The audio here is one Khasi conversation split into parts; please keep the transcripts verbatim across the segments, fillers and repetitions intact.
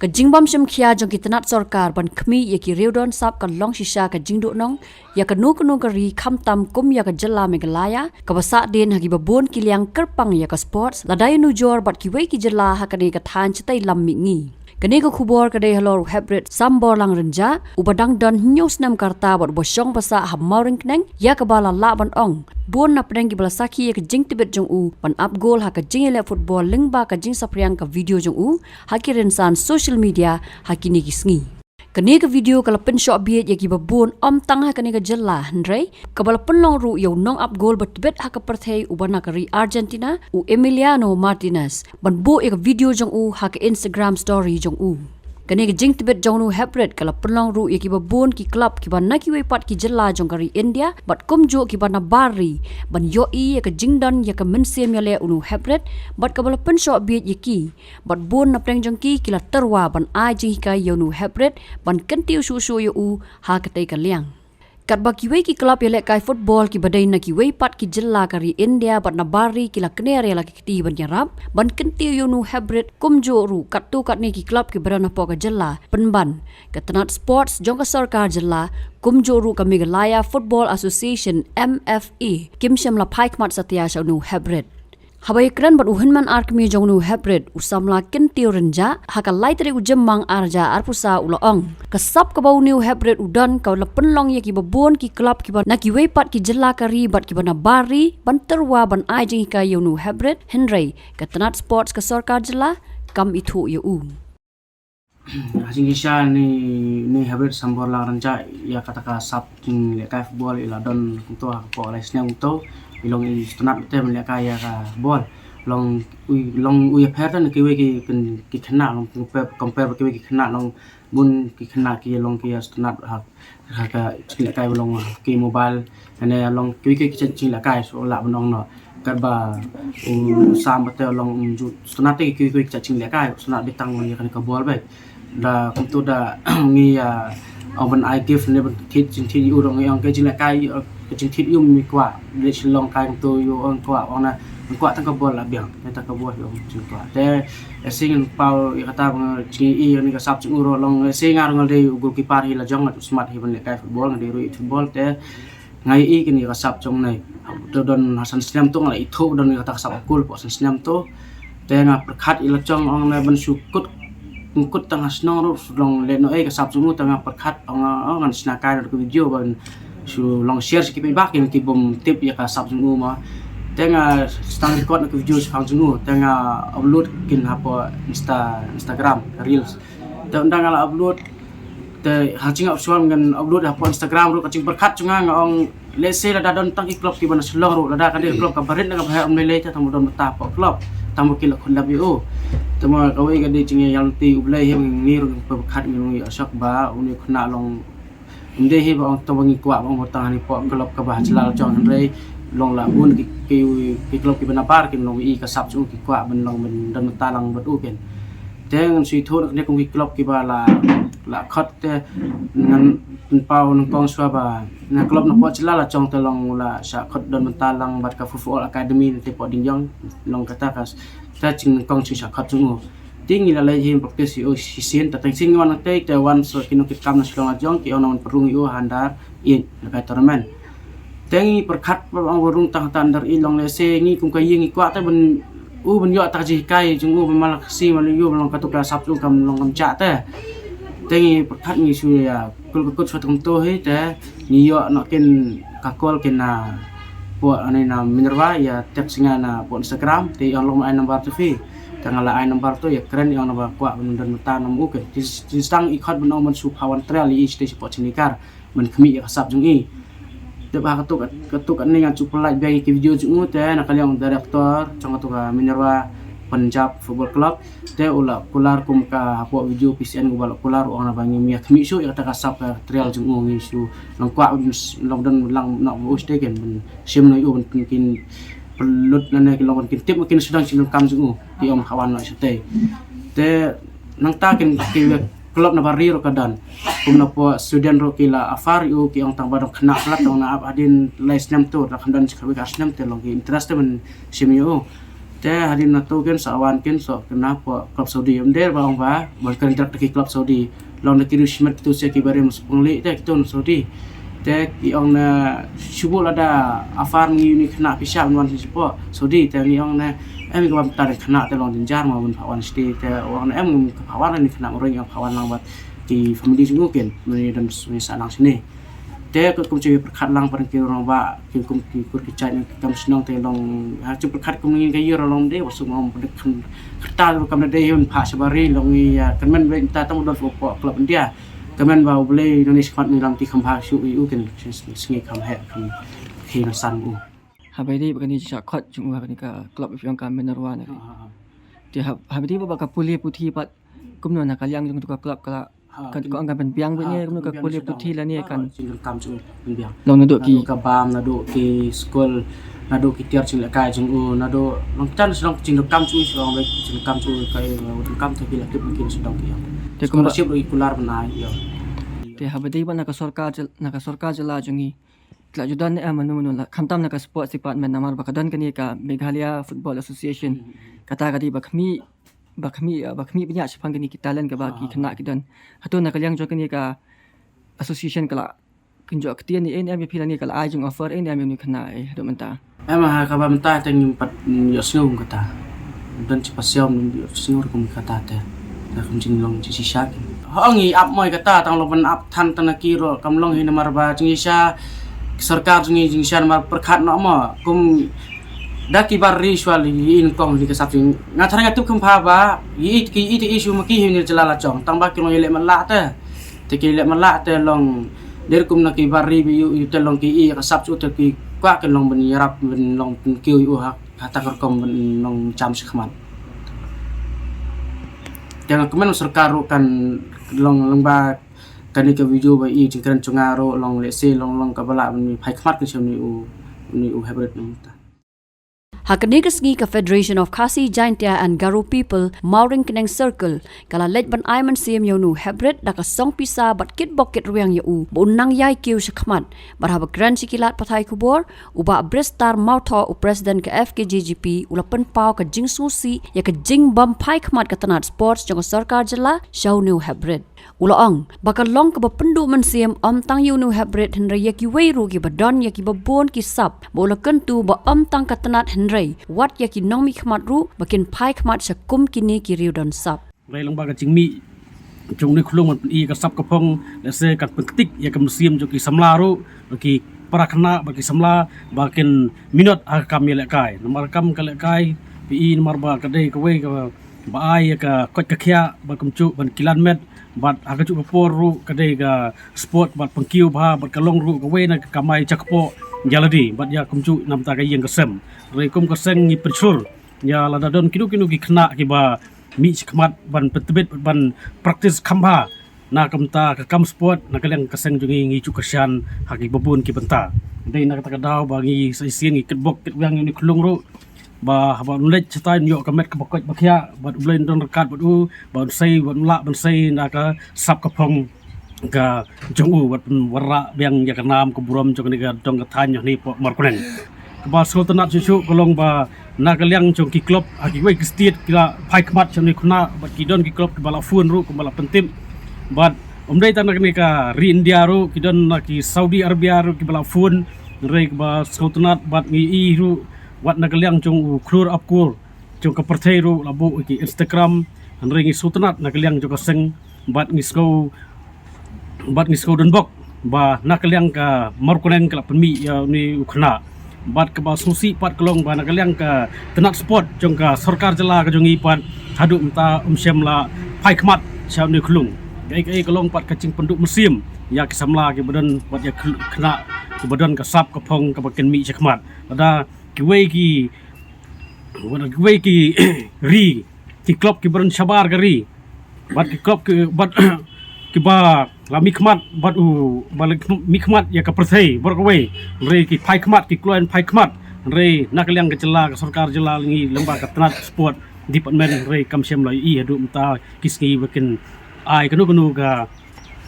Ka jingbym shim khia jong ki tnat sorkar ban khmih ïa ki riew don sap ka long shisha ka jingduhnong ïa kano kano ka ri, khamtam kum ïa ka jylla Meghalaya, kaba sahdien ha kiba bun ki liang kyrpang ïa ka sports, lada ïanujor bad kiwei ki jylla ha kane ka thaiñ shatei lam mihngi. Kane ka khubor ka dei halor u Heprit Samborlang Rynjah, uba dang don hynñiew snem ka rta bad uba shong ba sah ha Mawryngkneng, ïa kaba la lah ban ong bun na pdeng kiba la sakhi ïa ka jingtbit jong u ban ap gol ha ka jingïaleh football lyngba ka jingsaphriang ka video jong u ha ki rynsan social media ha kine ki sngi. Kane ka video ka la pynshoh bieit ïa kiba bun, ym tang ha kane ka jylla, hynrei kaba la pynlong ruh ïa u nongap gol ba tbit ha ka pyrthei uba na ka ri Argentina, u Emiliano Martinez, ban buh ïa ka video jong u ha ka Instagram story jong u. Kane ka jingtbit jong u Heprit ka la pynlong ruh ïa kiba bun ki club kiba na kiwei pat ki jylla jong ka ri India bad kumjuh kiba na bar ri ban ïohi ïa ka jingdon ïa ka mynsiem ïaleh u Heprit, bad kaba la pynshoh bieit ïa ki, bad bun na pdeng jong ki ki la tyrwa ban ai jinghikai ïa u Heprit ban kyntiew shuh shuh ïa u ha katei ka liang. Katba kiwei ki club ïalehkai football kiba dei na kiwei pat ki jylla ka ri India bad na bar ri ki la kner ïa la ki kti ban ïarap ban kyntiew ïa u Heprit, kumjuh ruh katto katne ki club kiba don hapoh ka jylla, pynban ka tnat sports jong ka sorkar jylla, kumjuh ruh ka Meghalaya Football Association, M F A, kim shym la phai khmat satia sha u Heprit. Haba ïakren bad u hynmen arkmie jong u Heprit, u samla Kyntiew Rynjah, ha ka lai tarik u Jymmang ar hajar arphew saw, u la ong, ka sap kaba u Heprit u don ka la pynlong ïa kiba bun ki club kiba na kiwei pat ki jylla ka ri bad kiba na bar ri ban tyrwa ban ai jinghikai ïa u Heprit, hynrei ka tnat sports ka sorkar jylla kam ithuh ïa u. Ha jingshisha ni, ni Heprit Samborlang Rynjah, ïa kata ka sap jinglehkai football i la don kumto ha ka por lai snem kumto. I long i sngewtynnat te ban lehkai ïa ka bol. Long u, long u ïapher te na kiwei ki, ki, ki khynnah, long compare, compare bad kiwei ki khynnah, long bun ki khynnah ki long ki ïa sngewtynnat ha ha ka jinglehkai ba long ki mobile, ne long kiwei kiwei ki jinglehkai shu lah ban ong noh. Katba u sam ba te long um ju sngewtynnat te kiwei kiwei ki jinglehkai, sngewtynnat beit tang ïa kane ka bol beit. Da kumto da ngi ïa ong ban ai gift ne ban thied jingthied ïa u, da ngi ong ka jinglehkai, ka jingthied ïa u mi kwah. Leit sha long kai kumto ïa u ong kwah, ong na kwah tang ka bol la biang, ne tang ka bol ïa u jingkwah. Te Ese ngin paw ïa kata ba nga jngi ïa kane ka sap jong u ruh long, ese nga ruh nga dei u goalkeeper hi la jong, nga ju smat hi ban lehkai football, nga dei ruh ïa football te nga ïa kane ka sap jong ne. Te don ha san snem to nga la ithuh don ïa kata ka sap goal hapoh san snem to. Te nga pyrkhat ïa la jong ong ne ban shu kut, kut tang ha shnong ruh shu long lehnohei ka sap jong u, te nga pyrkhat ong, ong ngan shna kai da ka video ban shu long share sha ki paidbah kin ki bym tip ïa ka sap jong u ma. Te nga sdang record na ka video shaphang jong u, te nga upload kin hapoh Insta, Instagram reels. Te ynda nga la upload, te ha jingngap shuwa ngan upload hapoh Instagram ruh, ka jingpyrkhat jong nga nga ong, lehse lada don tang ki club kiba na Shillong ruh, lada ka dei club kaba rit na kaba heh, ym lei lei te tang ba don bynta hapoh club, tang ba ki la khun lap ïa u. Te ma kawei ka dei jingïalam ti U Blei hi, ngi ruh ngi pyrkhat ngi ruh ngi ïohshoh ba une u khynnah long Ym dei hi ba ong to ba ngi kwah ba ong ba tang ha ni poh club kaba ha jylla la jong, hynrei long la bun ki, ki, ki club kiba na bar kin long i ka sap jong u, ki kwah ban long ban don bynta lang bad u kin. Te ngan shu ithuh na kane kum ki club kiba la, la khot te ngan pynpaw nyngkong shuwa ba na club na poh jylla la jong te long la shah khot don bynta lang bad ka Football Academy na te poh Dingiong, long kata ka, te jingnyngkong jingshah khot jong u. Te ngi la leit hi practice ïa u shisien, te teng sien ngi wan nangtei, te wan sa ki nongkitkam na Shillong la jong, ki ong nang wan pynrung ïa u ha under eight na ka tournament. Te ngi pyrkhat ba ong ba rung tang ha under eight long, lehse ngi kum ka ïing ngi kwah te ban u ban ïoh ta ka jinghikai jong u, ban mala ka si mala ïa u ban long katto ka sap jong u kam long kam jah te. Te ngi pyrkhat ngi shu ïa kul ka kut shuwa te kumto hi, te ngi ïoh noh kin ka call kin na poh ane na Minerva, ïa text ïa nga na poh Instagram, te i ong long ma ai number to phi. Te nga la ai number to, ïa kren i ong naba kwah ban don bynta na ma u kin. Te sdang i khot ban ong ban shu pha wan trial ïa i shatei shapoh Chandigarh ban khmih ïa ka sap jong i. Te ba katto, katto katne ngan shu pynlait biang ïa ki video jong u, te na ka liang director jong katto ka Minerva Punjab Football Club, te u la kular kum ka hapoh video P C N uba la kular, u ong naba ngim ïa khmih shuh ïa kata ka sap ka trial jong u, ngi shu long kwah ban long don lang noh ma u shatei kin ban shim noh ïa u ban kin pynlut lane kin long ban kin tip ma kin sdang jingdonkam jong u, ki ong ha wan noh shatei. Te nangta kin ki wei club na bar ri ruh ka don. Kum na poh Sweden ruh ki la offer ïa u, ki ong tang ba dang khynnah palat, tang na ap hadien lai snem to, da khyndon shi kawei ka ar snem te long ki interest te ban shim ïa u. Te hadien na to kin sa wan kin so kena po klub Saudi, em der ba ong ba ban kren dak ki klub Saudi. Long da ki riewshimet kito sia ki barim sepengli te kito na Saudi. Te ki ong na shubu lada afar ngi uni kena pisa wan si po Saudi te ngi ong na em ka bam ta kena te long jenjar ma ban phawan sti te ong na em ka phawan ni kena mering ong phawan lang bat ki family jong u kin mani dan suni sa lang sini. Te ka kum chi pyrkhat lang pan ki rong ba ki kum ki kur ki chai ki kam shnong te long ha chi pyrkhat kum ngi ka yur long de wasu ngom pyrkhat ta kam de yun pha shabari long ngi ya kyrmen be ta tam dol fo klub India. Kyrmen ba u Blei nani skwat ni lam ti kham pha shu i u kin sngi kham he kham khi na san u. Habai dei ba kani cha khot jong u ha kani ka klub yong ka Minerva na. Te habai dei ba ka pule puthi pat kumno na ka liang jong tu ka klub ka la kan ko ang kan pynbiang bene kumno ka pule puthi la ne kan jingdonkam jong u pynbiang. Long naduh ki ka bam naduh ki skul naduh ki tiar jinglekai jong u naduh long tan sdang jingdonkam jong u sdang jingdonkam jong u ka donkam te ki la tip ki sdang ki. Te kumba sip ri kular bnai yo. Te habai dei ba na ka sorkar na ka sorkar jylla jong i tla judan ne manu manu la khamtam na ka sports department namar ba ka don kani ka Meghalaya Football Association. Kata ka dei ba khmi ba khmi ba khmi bniah shaphang kini ki talent kaba ki khynnah ki don. Hato na ka liang jong kini ka association ka la kynjoh ktien ni en em phi la ni ka la ai jong offer en em ni khynnah eh hato mynta. Em ha kaba mynta te ngim pat ïoh sngew kata. Don chi pasiom ïoh sngew kum kata te. Ka kum jinglong chi shisha ki. Ho ngi ap moi kata tang lo ban ap than tang ki ro kam long hi namar ba jing shisha sorkar jing shisha namar pyrkhat no mo kum da ki bar ri shwa li in kong li ka sap jing nga thara nga tup kham pha ba i i ki i ti issue ma ki hi ni jala la chong tang ba ki long i le man la te te ki le man la te long der kum na ki bar ri bi yu yu te long ki i ka sap chu te ki kwa ki long ban yarap ban long pun ki u ha ha ta kar kom ban long cham shi khmat. Te nga kmen sorkar ru kan long long ba kani ka video ba i jingkren chunga ru long le se long long ka bala ban phai khmat kan shem ni u ni u hebret nang ta. Ha kane ka sngi ka Federation of Khasi Jaintia and Garo People Mawryngkneng Circle ka la leit ban ai mynsiem ïa u nu Hebret da ka song pisa bad kit bok kit rwiang ïa u ba un nang ïai kiew shakhmat. Bad haba kren sha ki lad pathai khubor u Bah Bristar Mawthoh u president ka F K J G P u la pynpaw ka jingsngewsih ïa ka jingbym phai khmat ka tnat sports jong ka sorkar jylla sha u nu Hebret. U la ong ba ka long kaba pynduh mynsiem ym tang ïa u nu Hebret hynrei ïa kiwei ruh kiba don ïa kiba bun ki sap ba u la kyntu ba ym tang ka tnat hynrei wat ïa ki nongmihkhmat ruh ba kin phai khmat sha kum kine ki riew don sap. Hynrei long ba ka jingmih jong une u khlung ban pyni ka sap ka phong lehse kan pynktik ïa ka mynsiem jong ki samla ruh ba ki para khynnah ba ki samla ba kin minot ha ka kam ïalehkai namar ka kam ka lehkai phi i namar ba ka dei kawei ka ba ai ïa ka koit ka khiah ba kumjuh ban kilan met bad ha kajuh ka por ruh ka dei ka sport bad pynkiew bha bad ka long ruh kawei na ka kamai jakpoh ïa lade bad ïa kumjuh namta ka ïing ka sem. Hynrei kum ka seng ngi pynshlur ïa lada don kino kino ki khynnah kiba mih shakhmat ban pyntbit ban practice kham bha na ka bynta ka kam sport na ka liang ka seng jong ngi ngi ju kyrshan ha kiba bun ki bynta. Dei na kata ka daw ba ngi sa shisien ngi kitbok kitwiang ïa une u khlung ruh ba haba un leit shatai un ïoh ka met kaba koit ba khiah bad U Blei un don ryngkat bad u ba un sei bad un lah ban sei na ka sap ka phong ka jong u bad un wanrah biang ïa ka nam ka burom jong kane ka dong ka thaiñ jong kane ka pok Mawryngkneng. Kaba sngewtynnat shuh shuh ka long ba na ka liang jong ki club ha kiwei ki state ki la phai khmat sha une u khynnah bad ki don ki club kiba la phone ruh kiba la pyntip bad ym dei tang na kane ka ri India ruh ki don na ki Saudi Arabia ruh kiba la phone. Hynrei kaba sngewtynnat bad ngi i ruh wat na ka liang jong u Khlur Apkur jong ka pyrthei ruh la buh ki Instagram. Hynrei ngi sngewtynnat na ka liang jong ka seng bad ngi sngew bad ngi sngew donbok ba na ka liang ka Mawryngkneng ka la pynmih ïa une u khynnah. Bad kaba sngewsih pat ka long ba na ka liang ka tnat sport jong ka sorkar jylla ka jong ngi pat haduh mynta um shym la phai khmat sha une u khlung. Kaei kaei ka long pat ka jingpynduh mynsiem ïa ki samla kiba don bad ïa khynnah kiba don ka sap ka phong kaba kin mih shakhmat. Lada kiwei ki Wat kiwei ki ri ki club kiba don shabar ka ri bad ki club ki bad kiba la mihkhmat bad u ba la mihkhmat ïa ka pyrthei baroh kawei. Hynrei ki phai khmat ki kloi phai khmat hynrei na ka liang ka jylla ka sorkar jylla ngi lyngba ka tnat sport department hynrei kam shym la ïohi haduh mynta ki sngi ba kin ai kano kano ka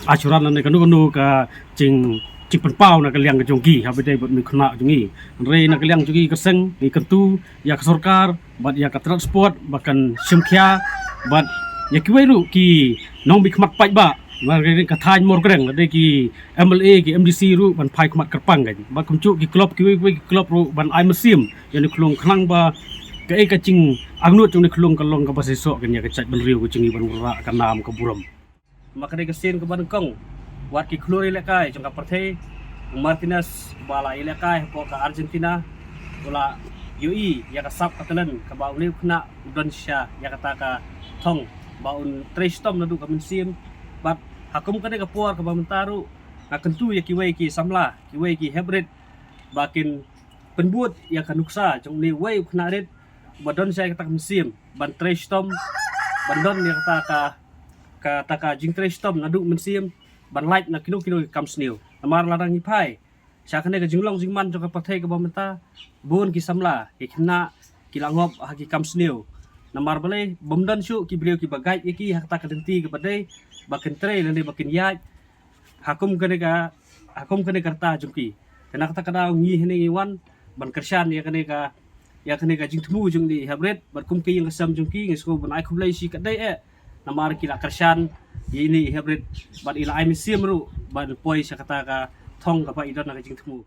assurance lane kano kano ka jing jingpynpaw na ka liang ka jong ki, haba dei bad mei khynnah jong ngi. Hynrei na ka liang jong ngi ka seng, ngi kyntu ïa ka sorkar bad ïa ka tnat sport ba kan shim khia bad ïa kiwei ruh ki nongmihkhmat paidbah, ba ka thaiñ Mawryngkneng, lada ki M L A, ki M D C ruh ban phai khmat kyrpang kan. Bad kumjuh ki club, kiwei kiwei ki club ruh ban ai mynsiem ïa une u khyllung, khnang ba kaei ka jingangnud jong une u khyllung kan long kaba seisoh kan ïa ka jaitbynriew ka jong ngi ban wanrah ka nam ka burom. Namar ka dei ka sien kaba nyngkong, wat ki khlur ïalehkai jong ka pyrthei, u Martinez ba la ïalehkai hapoh ka Argentina, u la ïohi ïa ka sap ka talent kaba une u khynnah u don shisha ïa kata ka thong ba un trei shitom naduh ka mynsiem. Bad ha kum kane ka por kaba mynta ruh, nga kyntu ïa kiwei ki samla, kiwei ki heprit ba kin pynbud ïa ka nuksa jong une uwei u khynnah rit ba don shisha ïa kata ka mynsiem ban trei shitom, ban don ïa kata ka, kata ka jingtrei shitom naduh mynsiem, ban lait na kino kino ki kam sniew. Namar lada ngi phai sha kane ka jinglong jingman jong ka pyrthei kaba mynta, bun ki samla, ki khynnah ki la ngop ha ki kam sniew. Namar balei? Bym don shuh ki briew kiba guide ïa ki ha kata ka lynti kaba dei, ba kin trei lane ba kin ïaid ha kum kane ka, ha kum kane ka rta jong ki. Te na kata ka daw ngi hangne ngi wan ban kyrshan ïa kane ka, ïa kane ka jingthmu jong ine i heprit, bad kum ka ïing ka sem jong ki, ngi sngewbha ban ai khublei shi katdei eh namar ki la kyrshan ïa ine i heprit bad i la ai mynsiem ruh ban poi sha kata ka thong kaba i don ha ka jingthmu.